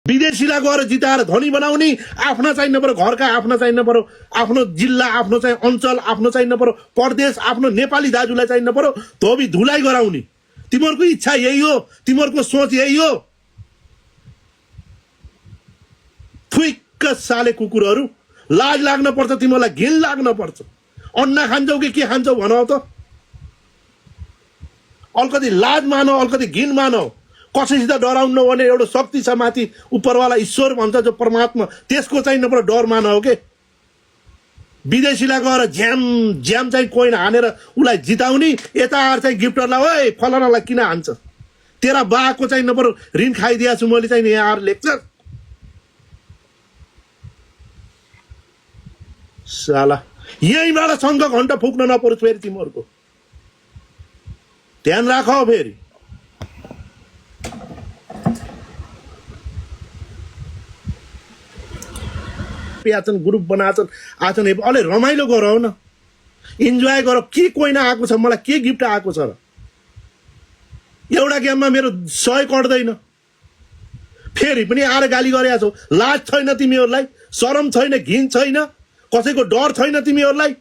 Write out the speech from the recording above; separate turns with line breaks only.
विदेशीलाई गएर जिताएर धनी बनाउने, आफ्ना चाहिँ नपर्यो, घरका आफ्ना चाहिँ नपर्यो, आफ्नो जिल्ला, आफ्नो चाहिँ अञ्चल, आफ्नो चाहिँ नपर्यो, प्रदेश, आफ्नो नेपाली दाजुलाई चाहिँ नपर्यो, धोबी धुलाई गराउने। तिमीहरूको इच्छा यही हो, तिमीहरूको सोच यही हो। फुइक्क साले कुकुरहरू, लाज लाग्न पर्छ, तिमीहरूलाई घिन लाग्न पर्छ। अन्ना खान्छौ कि के खान्छौ भनौ त? अलिकति लाज मानौ, अलिकति घिन मानौ। कसैसित डराउनु नपर्ने एउटा शक्ति छ माथि, उपरवाला ईश्वर भन्छ जो परमात्मा, त्यसको चाहिँ नपर डर मानौ के। विदेशीलाई गएर ज्याम ज्याम चाहिँ कोइन हानेर उसलाई जिताउने, यता आएर चाहिँ गिफ्टरलाई ओए फलानालाई किन हान्छ, तेरा बाको चाहिँ नपर ऋण खाइदिएको छु मैले चाहिँ यहाँ आएर लेक्चर। साला यहीँबाट शङ्ख घण्ट फुक्न नपरोस् फेरि तिमीहरूको, ध्यान राख फेरि। आछन् ग्रुप बनाछन्, आछन् अलि रमाइलो गरौ न, इन्जोय गर। के कोइन आएको छ, मलाई के गिफ्ट आएको छ र? एउटा गेममा मेरो 100 कट्दैन, फेरि पनि आएर गाली गरेका छौ। लाज छैन तिमीहरूलाई? शरम छैन? घिन छैन? कसैको डर छैन तिमीहरूलाई?